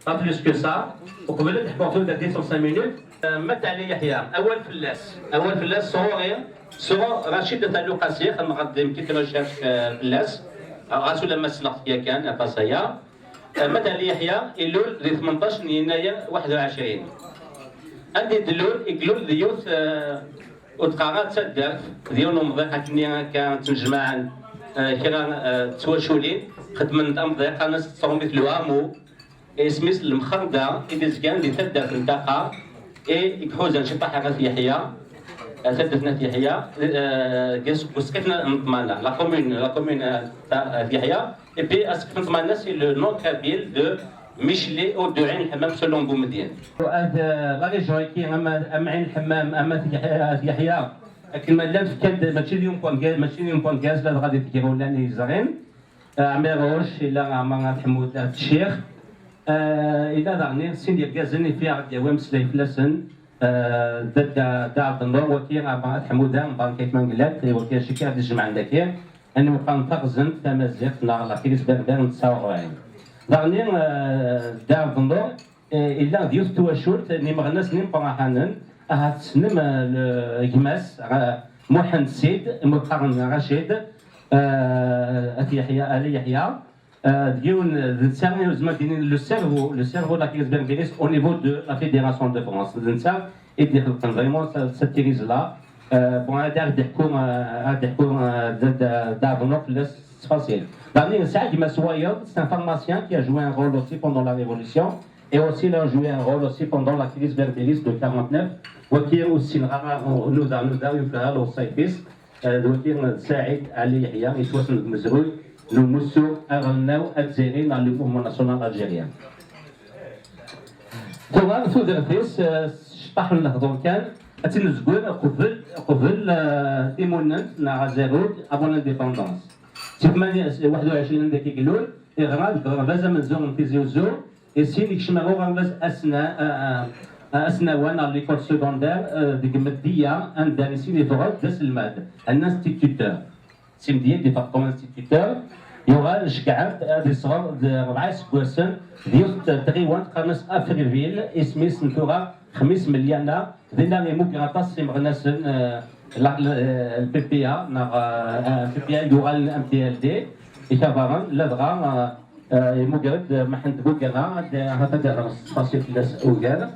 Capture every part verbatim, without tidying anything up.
Pas plus que ça, uqbel ad ḥkuɣ tudert di cinq minutes. Euh, Mataɛli Yeḥya, awal fell-as. Awal fell-as sɣur-i, sɣur Rachid At Aluqasi, xedmeɣ-d une petite recherche, euh, fell-as. Ɣas ulamma ssneɣ-t yakan, aṭas aya. Euh, Mataɛli Yeḥya, ilul di tmenṭac n yennayer waḥed u ɛecrin. Anda i d-ilul? Ilul di yiwet, euh, ur d-qqareɣ ara d taddart, d yiwen umḍiq akkenni akka ttnejmaɛen, euh, kra, euh, d twaculin, xedmen-d amḍiq, qqaren-as Tṛumit Lwamu, isem-is Lemxerda, i d-izgan di taddart n Taqa, i iḥuzan ciṭaḥ At Yeḥya, euh, taddart n At Yeḥya, euh, deg usqif n Ṭmana, la commune, la commune, euh, ta-, At Yeḥya. Et puis, asqif n Ṭmana, c'est le nom kabyle de Michelet ou de Ɛin Lḥemmam selon Boumediene. Ad, euh, la région-agi, ama, ama Ɛin Lḥemmam, ama At Yeḥ-, At Yeḥya, akken ma llan fkan-d, mačči d yiwen point de gaz, mačči d yiwen point de gaz, ladɣa di Tegrawla i yezrin. Euh, Ɛmiruc, ila Ɛmer At Ḥmud At Ccix. Euh, ila daɣen sin yergazen i fi aɣ-d-yawi ameslay fell-asen. Euh, Dda, Dda Ɛebdennur, waki Ɛmer At Ḥmuda, mbarek ayt Mangellat, i waki acu akka i d-ijemɛen daki. Anwa yeqqaren taɣzent tamaziɣt neɣ la crise berbère n tesɛa u rebɛin. Daɣen, euh, Dda Ɛebdennur, euh, yella d yiwet n twacult n imeɣnasen imeqraḥanen, ahat tessnem, euh, le-, gma-s, euh, Muḥend Sid, imi qqaren Racid, euh, At Yeḥya, Ali Yeḥya, euh, d yiwen, d netta i nezmer ad d-nini le cerveau, le cerveau de la crise berbériste au niveau de la Fédération de France. D netta i d-ixelqen vraiment ce, cette crise-là. Euh, bon, ad d-ḥkuɣ, euh, ad d-ḥkuɣ, euh, d, d, d Ɛebdennur fell-as s tfasil. Daɣen nesɛa gma-s wayeḍ, c'est un pharmacien qui a joué un rôle aussi pendant la Révolution, et aussi il a joué un rôle aussi pendant la crise berbériste de quarante-neuf. Waki ur ssineɣ ara, nudaɣ, nudaɣ, yuklal lewṣayef-is. Euh, d waki, euh, Saɛid Ali Yeḥya, yettwassen deg umezruy n umussu aɣelnaw azzayri neɣ le mouvement national algérien. Tura tudert-is, euh, s cṭaḥ n lehdur kan, ad tt-nezgel qbel, qbel, euh, timunent neɣ azarug avant l'indépendance. Si tmanya, waḥed u ɛecrin anda i ilul, iɣra deg uɣerbaz amenzu n Tizi Uzzu, isin ikcem ar uɣerbaz asna-, a-, a-, asnawan neɣ l'école secondaire, euh, deg Medya, anda isin yeffeɣ-d d aselmad, un instituteur. Si Medya i d-yeffeɣ comme instituteur, yuɣal ceggɛen-t ad yesɣer d rebɛa iseggasen di yiwet n tɣiwant qqaren-as Afriville, isem-is n tura Xmis Melyana, dinna imuger aṭas n imeɣnasen, euh, la, la, euh, le P P A, neɣ, euh, P P A i yuɣalen M T L D, ikabaren, ladɣa, euh, euh, imuger-d Mḥend Bugana, ad, ad d-ihder s tfasil fell-as ugar.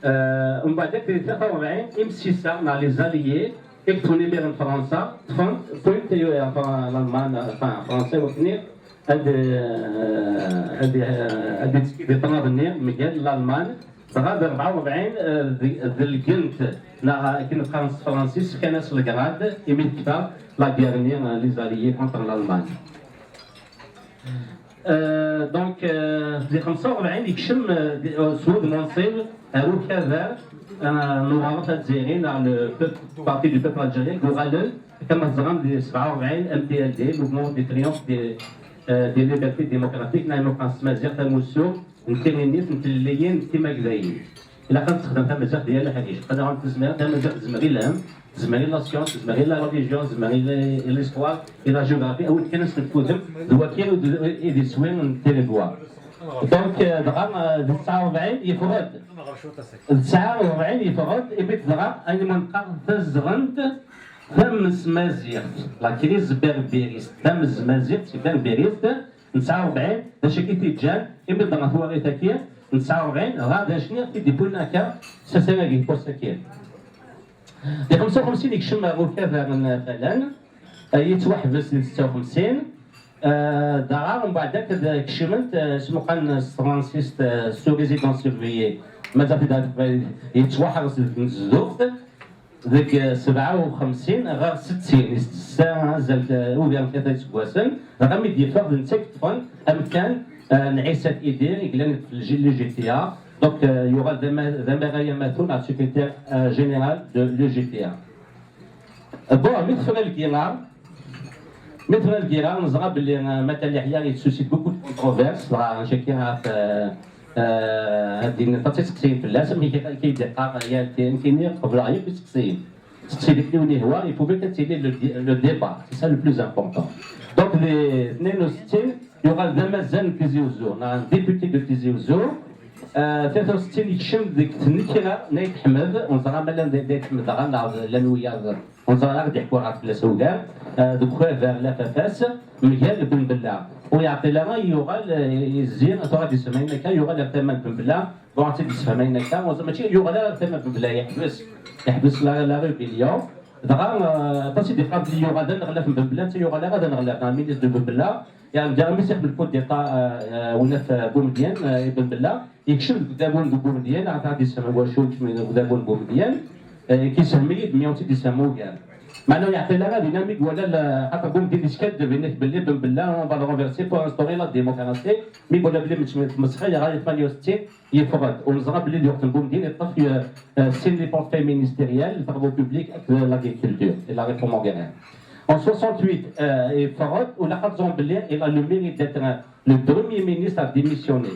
Euh, mbeɛd akka di tlata u rebɛin, imsisa neɣ les alliés, i yeṭṭfen imir n Fransa, ṭṭfen, wwin-t, euh, Fra-, Lalman, enfin, Fransa, i wakken ad, euh, ad, euh, ad yettekki di ṭṭnad-nni mgal Lalman, dɣa di rebɛa u rebɛin, euh, d-, delgen-t, neɣ akken qqaren s tefransist, fkan-as le grade, imi tekfa la guerre-nni, euh, les alliés contre l'Allemagne. Euh, donc, euh, di xemsa u rebɛin yekcem, euh, di, euh, s wudem unṣib ar ukabar, euh, n uɣref azzayri neɣ le peuple, Parti du Peuple Algérien, yuɣalen, kama teẓram, di sebɛa u rebɛin, M T L D, Mouvement du Triomphe des, euh, des Libertés Démocratiques, neɣ imuqan s tmaziɣt amussu n tiɣimit n tlelliyin d timagdayin. Ilaq ad nessexdem tamaziɣt di yal aḥric. Qadaɣ tezmer, tamaziɣt tezmer i lhem, tezmer i la science, tezmer i la religion, tezmer i la, i l'histoire, i la géographie, awi-d kan ad s-nefk udem, d waki i d, i d iswi n territoire. Donc, euh, dɣa, euh, d tesɛa u rebɛin yeffeɣ-d. D tesɛa u rebɛin yeffeɣ-d, imi dɣa, ayen ma neqqar, tazɣent tamesmaziɣt, la crise berbériste, tamesmaziɣt, c'est berbériste, n tesɛa u rebɛin, d acu i t-iǧǧan, imi d-ɣer twaɣit-agi n tesɛa u rebɛin, dɣa d acu i t-id-iwwin akka s asarag n wass-agi. Di xemsa u xemsin yekcem ɣer ukabar n Falan, eh, yettwaḥbes di setta u xemsin, eh, dɣa mbeɛd akked kecmen-t, eh, s muqan s tefransist, eh, sous résidence surveillée, mazal-t-id ɣer teqbaylit, yettwaḥres deg tnezduɣt. Deg, eh, sebɛa u xemsin ɣer settin, yesteqsa azal, eh, ugar n tlata iseggasen, dɣa mi d-yeffeɣ d netta i yeṭṭfen amkan, eh, n Ɛisa Idir, i yellan deg l'U G T A. Donc, eh, yuɣal d ama-, d amaray amatu neɣ secrétaire, eh, général de l'U G T A. Bon, mi tefra lgirra, Mi tella lgirra, neẓra belli, euh, Mataɛli Yeḥya yetsussi-d beaucoup de controverses, dɣa acu akka ɣef, euh, euh, ad d-inin aṭas iseqsiyen fell-as, amek i k-, i k-id-iqqar yal ti-, nekkini qebleɣ yakk iseqsiyen. Seqsi d akken i wen-ihwa, il faut bien ad tili le di-, le débat, c'est ça le plus important. Donc, di tnin u settin, yuɣal d amazan n Tizi Uzzu, neɣ un député de Tizi Uzzu, Tlata u settin yekcem deg tnekra n Ayt Ḥmed, ur neẓra ma llan d Ayt Ḥmed daɣen neɣ llan wiyaḍ, ur neẓra ara, ad d-iḥku ɣef fell-as ugar. Deg ukabar la Fafas, mgal Benbella. Ur yeɛṭil ara, yuɣal, yezzi, tura ad d-isefhem ayen akka, yuɣal ar tama n Benbella, bon, ad tt-id-isefhem ayen akka, ur neẓra, mačči yuɣal ara ar tama n Benbella, yeḥbes, yeḥbes la, la rébellion. Dɣa, aṭas i d-iqqar belli yuɣal d aneɣlaf n Benbella, netta yuɣal ara d aneɣlaf, un ministre de Benbella. Yeɛni, diɣ mi s-ixdem le coup d'état, winat Boumediene, i Benbella, yekcem deg udabu n Boumediene, ad ɣ-d-isefhem wacu yekcem deg udabu n Boumediene, kissefhem-iyi-d, mi ur tt-id-isefhem ugar. Meɛna ur yeɛṭil ara dinna mi iwala, xaṭer Boumediene yeskaddeb, yenna-k belli Benbella, on va le renverser pour instaurer la démocratie, mi iwala belli tmesxir, yeɣra tmanya u settin, yeffeɣ-d. U neẓra belli di lweqt n Boumediene yeṭṭef sin les portefeuilles ministériels, les travaux publics, l'agriculture et la réforme agraire. En soixante-huit, yeffeɣ-d, u laqad ẓran belli il a le mérite d'être le premier ministre à démissionner.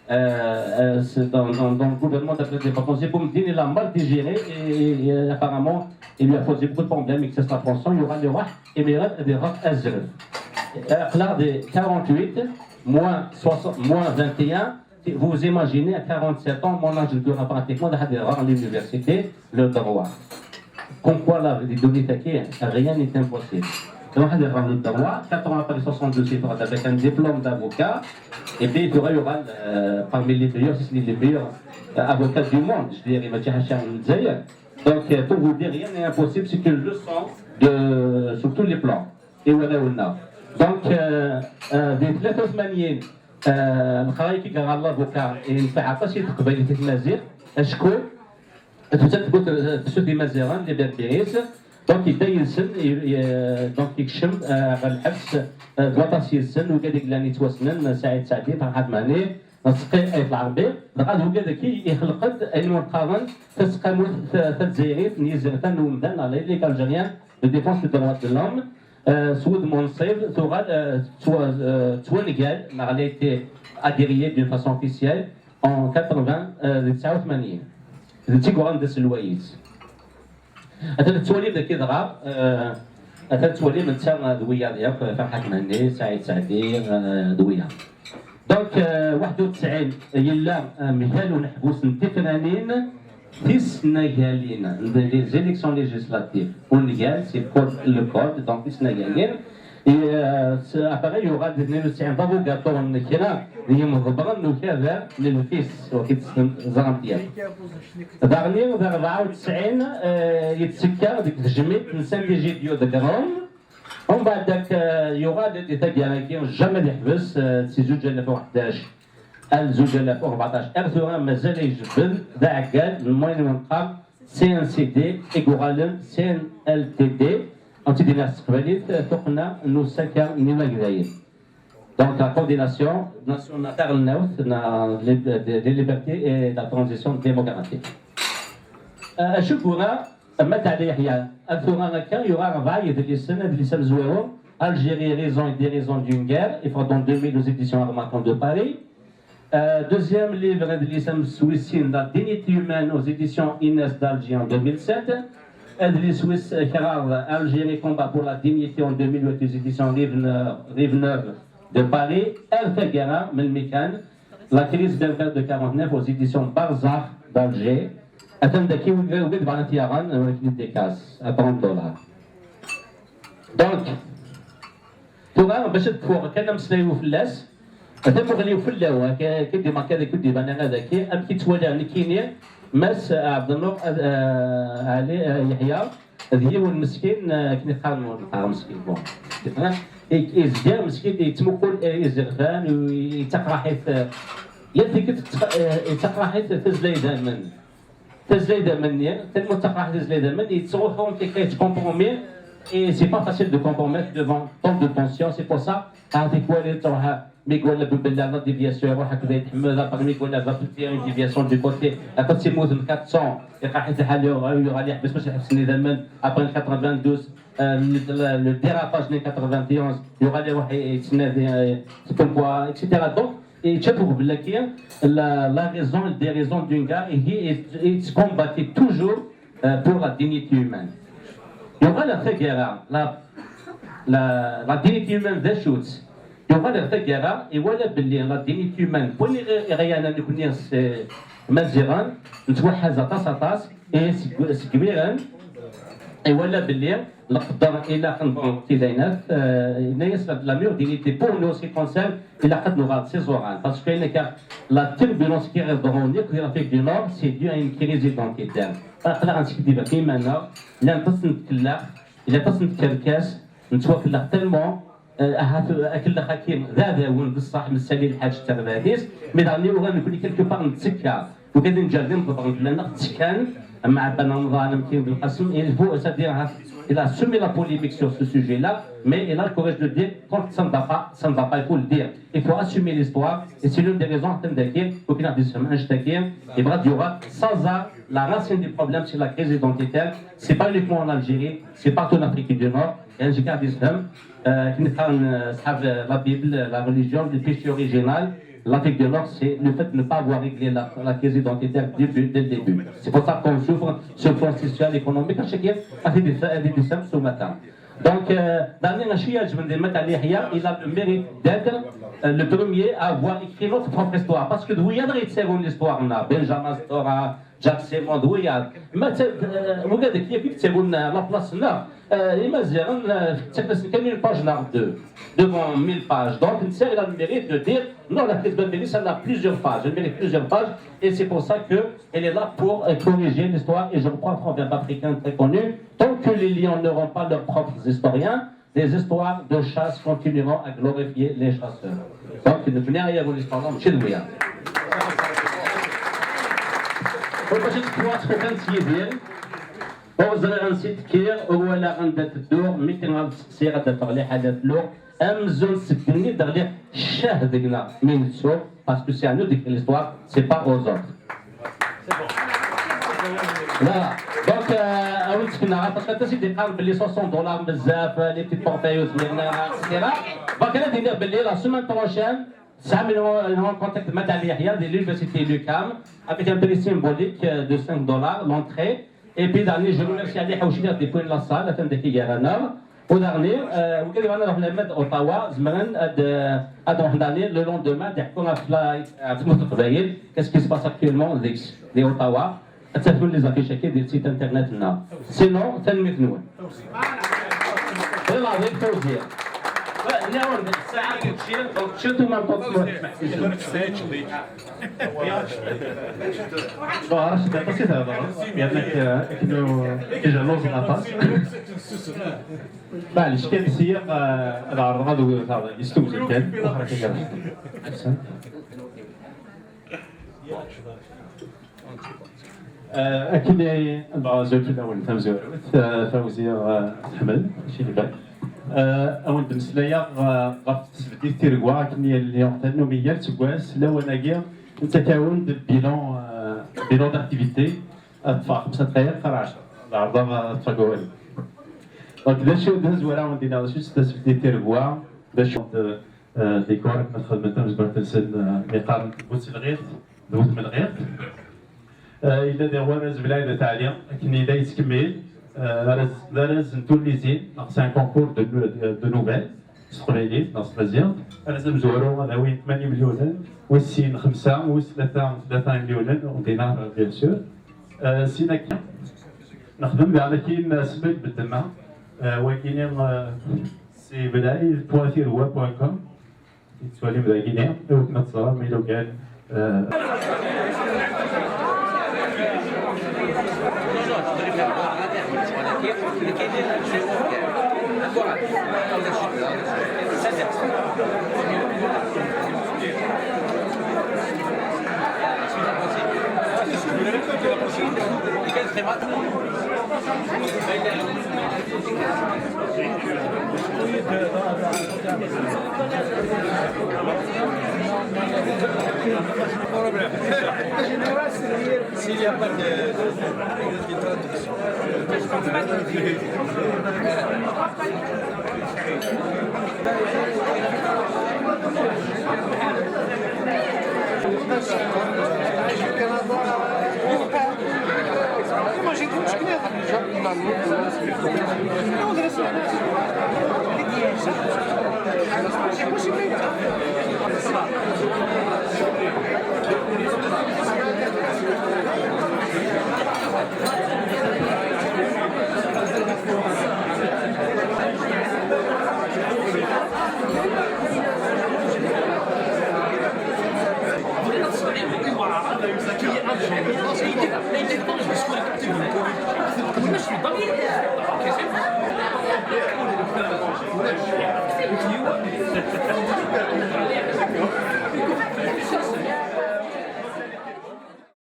Dans, dans, dans le gouvernement d'après des vacances, Boumediene, il a mal digéré et, et, apparemment, il lui a posé beaucoup de problèmes, et cetera. Yuɣal iruḥ, imir ad iɣer azref. Aql-aɣ di quarante-huit, moins soixante, moins vingt et un, vous vous imaginez, à quarante-sept ans, mon âge de pratiquement, à l'université, le droit. Comme quoi, là, les données taquées, rien n'est impossible. Donc, on a le droit, quatre ans après soixante-deux, il faudra avec un diplôme d'avocat, et puis il faudra, il y aura, euh, parmi les meilleurs, si ce n'est les meilleurs euh, avocats du monde, je dirais, Mathieu Hacham Zayer. Donc, euh, pour vous dire, rien n'est impossible, c'est une leçon de, sur tous les plans. Et voilà, on a. Donc, euh, euh, des ثلاثة وثمانين, euh, القراية كي قرا l'avocat, et نفع عطاس يتقبل في المزيغ, أشكو, تسد تسد المزيغ, les Berbéristes, donc يبدا يلسن, donc يكشم, آه, غير الحبس, آه, دواطاس يلسن, وكذلك لاني توسنن, سعيد سعدي, فرحات مهني, نسقي آية العربي, دغا هو كذا كي يخلق المنقرن, تسقى تزيريت, نيزر تنومدان, على les Algériens de défense des droits de l'homme, آه, سود منصف, ثغال, آه, توا-, آه, توانقال, نغليتي adhéré d'une façon officielle, en quatre-vingts, euh, تسعة وثمانين. D tigran d aselwayis. Atan tettwalim dagi dɣa, euh, atan tettwalim netta d wiyaḍ yakk, Ferḥat Mhenni, Saɛid Saɛdi, euh, d wiyaḍ. Donc, euh, واحد وتسعين yella, euh, mgal uneḥbus n tifranin tisnagalin, les élections législatives. Ungal, c'est code, le code, donc tisnagalin. Et, euh, appareil, yuɣal di tnin u tesɛin d abugaṭu n kra n yimḍebbren n ukabar n lfis, wagi teẓramt yakk. Daɣen, d rebɛa u tesɛin, euh, yettekka deg tejmilt n Saint-Egidio de Rome. Umbeɛd, ak, euh, yuɣal di taggara-agi, jamais ad yeḥbes, euh, si zuǧ alaf u ḥdac ar zuǧ alaf u rbeɛṭac, ar tura mazal ijebbed d aɛeggal n wayen neqqar C N C D, i yuɣalen C N L T D, ad tt-id-iniɣ s teqbaylit, tuqqna n usaka n imagdayen. Donc, la coordination nationale taɣelnawt n les, des libertés et de la transition démocratique. Euh, acu yura Amat Ɛli Yeḥya, ar tura akka, yura rebɛa yedlisen, adlis amezwaru, Algérie, raison et déraison d'une guerre, iffeɣ-d en deux mille aux éditions Harmattan de Paris. Euh, deuxième livre, adlis amezwaru, La dignité humaine, aux éditions Inès d'Alger en deux mille sept. Adlis wis kraḍ, Algérie, combat pour la dignité, en deux mille huit aux éditions Rive Neuve, Rive Neuve de Paris. Ar taggara, melmi kan, La crise berbère de quarante-neuf aux éditions Barzac d'Alger. Atan daki wid, wid bɣan ad t-yaɣen, euh, avec des cases à trente dollars. Donc, tura, bac ad kfuɣ kan ameslay-iw fell-as, tamuɣli-w fell-aw, akka, akka d-imerka daki, ur d-iban ara daki, amek i ttwaliɣ nekkini, Mass Ɛebdennur, euh, Ɛli, euh, Yeḥya, d yiwen meskin, euh, akken i qqaren ur neqqar meskin, bon. I, izger meskin, yettmuqul, euh, izerfan, u yettaqraḥ-it, euh, yal tikkelt yettaq-, euh, yettaqraḥ-it tazla idammen. Tazla idammen-nni, tali ma ttaqraḥ tazla idammen, yettruḥu, quelqu'un yettcompromet, et c'est pas facile de compromettre devant tant de tensions, c'est pour ça, ah, tikwal yettruḥ, mi iwala Benbella la déviation, iruḥ akked Ayt Ḥmed, après mi iwala va faire une déviation du côté, après c'est moins de quatre cents, iqraḥ-it lḥal, yuɣal yeḥbes, bac ad ḥebsen idammen, après quatre-vingt-douze, euh, le, le, le dérapage n quatre-vingt-onze, yuɣal iruḥ yettnadi, euh, comme quoi, et cetera. Donc, et tu trouves la, la raison, des raisons d'une guerre, et he is, is combattu toujours, euh, pour la dignité humaine. Yuɣal ar taggara, la, la, la dignité humaine d acu-tt? Yuɣal ɣer taggara, iwala belli la dignité humaine n win i ɣ-, i ɣ-yeɛnan nekkni s, eh, Maziɣen, nettwaḥaz aṭas, aṭas, i seg, seg imiren, iwala belli leqder ilaq n, bon, tidaynat, eh, yenna-yas la, la meilleure dignité pour nous en ce qui concerne, ilaq ad nuɣal s iẓuran, parce que ayen akka, la turbulence qui reste devant nous, di l'Afrique du Nord, c'est dû à une crise identitaire. Aql-aɣ neskiddib ɣef iman-nneɣ, llan aṭas n tkellax, llan aṭas n tkerkas, nettwakellex tellement, eh, ahat akellex-agi d aɛdawen d ṣṣeḥ, Messali Lḥaǧ d terbaɛt-is, mais daɣen uɣal nekkni quelque part nettekka, ugad nǧer d imḍebbren fell-aneɣ ttekkan, am Ɛebban Remḍan, am Karim Belqasem, il faut, c'est-à-dire, il a semé la polémique sur ce sujet-là, mais il a le courage de le dire, quand ça ne va pas, ça ne va pas, il faut le dire. Il faut assumer l'histoire, et c'est l'une des raisons, atan daki, ur ken-aɣ-d-yessefhem annect-agi, yebɣa ad yuɣal s aẓar, la racine du problème, c'est la crise identitaire, c'est pas uniquement en Algérie, c'est partout en Afrique du Nord, et annect-agi ad yessefhem, euh, akken qqaren, euh, ṣṣḥab, euh, la Bible, euh, la religion, le péché original, l'Afrique du Nord, c'est le fait de ne pas avoir réglé la, la crise identitaire début, dès le début. C'est pour ça qu'on souffre sur le plan social, économique, à chaque fois, à des, à des décembre ce matin. Donc, euh, daɣen acu i yi-iɛeǧben di Matt Ali Yeḥya, il a le mérite d'être, euh, le premier à avoir écrit notre propre histoire. Parce que d wiyaḍ i ɣ-yettarun l'histoire-nneɣ, Benjamin Stora, Jack Simon, d wiyaḍ. Ma t-, euh, wigad akk i yettarun, euh, la place-nneɣ, euh, Imaziɣen, euh, ttaken-asen kan une page neɣ deux, devant mille pages. Donc, netta, il a le mérite de dire, non, la crise Bambélis, elle a plusieurs pages, elle mérite plusieurs pages, et c'est pour ça que elle est là pour, euh, corriger l'histoire, et je crois qu'un proverbe africain très connu, tant que les lions n'auront pas leurs propres historiens, les histoires de chasse continueront à glorifier les chasseurs. Donc, nekkni ay abu l'histoire, mačči d wiyaḍ. Ur bac ad tettwaṭṭef kan s Yidir, ur ẓriɣ ansi d-kkiɣ, ur walaɣ anda tedduɣ, mi kkreɣ ad seqsiɣ, ad d-afeɣ liḥala tluɣ, amzun seg igenni d-ɣliɣ, ccah deg-neɣ mi nettu, parce que c'est à nous d'écrire l'histoire, c'est pas aux autres. Voilà. Donc, euh, a wi d-sekneɣ, parce que aṭas i d-iqqaren belli soixante dollars bezzaf, euh, les petites portées ur zmiren ara, et cetera. Donc, ad d-iniɣ belli la semaine prochaine, tesɛam une, une rencontre avec Matt Ali Yeḥya de l'université l'UQAM, avec un prix symbolique, euh, de cinq dollars l'entrée. Et puis, daɣen, je remercie Ali Ḥawci, d-yewwin la salle, atan daki gar-aneɣ. U daɣen, euh, wigad yebɣan ad ruḥen arma d Ottawa, zemren ad, euh, ad ruḥen daɣen le lendemain, ad d-ḥkun ɣef la, ɣef tmurt n Leqbayel, qu'est-ce qui se passe actuellement deg, di Ottawa. Ad tafem les affiches-agi di site internet-nneɣ. Sinon, tanemmirt-nwen. Di leɛḍil Fawzi. Nniɣ-awen-d ssaɛa n učči, donc učči tout le monde. Bon, Racid, aṭas i thedreḍ, yerna akken, akken ijaluẓen aṭas. Maɛlic kan, sya, eh, ad ɛerḍeɣ ad wteɣ yistewzel kan. Wexxer akka gar. Eh, akken i nebɣa azul fell-awen tamezwarut, eh, Fawzi, eh, Ḥmed Cilban. Eh, a wen-d-mmeslayeɣ, eh, ɣef tesbeddit tiregwa, akken yelli tannumi yal aseggas, lawan-agi, nettak-awen-d bilan, eh, bilan d'activité, ad ṭṭfeɣ xemsa dqayeq, xir ɛecṛa. Ad ɛerḍeɣ, eh, ad ṭṭfeɣ awal. Donc, d acu d tazwara wen-d-iniɣ, d acu-tt tasbeddit tiregwa, d acu d, eh, décor, akken ad xedmen tamezgurt-nsen, eh, mi qqaren bu tselɣirt, d bu tmelɣirt. Eh, yella diɣ warraz Belɛid At Ɛli, akken yella yettkemmil, eh, arraz, d arraz n tullisin, neɣ c'est un concours de, de, de nouvelles, s teqbaylit, neɣ s tmaziɣt. Arraz amezwaru ad awi tmanya imelyunen, wis sin xemsa, wis tlata tlata imelyunen, dinars, bien sûr. Eh, sin akka, nexdem daɣen akkin, eh, sbel beddemma, eh, wagini, eh, si belɛid point tirwa point com. Tettwalim dagini, iwakken ad teẓrem ilugan, eh, Bɣiɣ ad sbeɣ imuḍi war Ɛrab, Zakiya Algérie, Aydin, Aydin, Aydin, Aydin,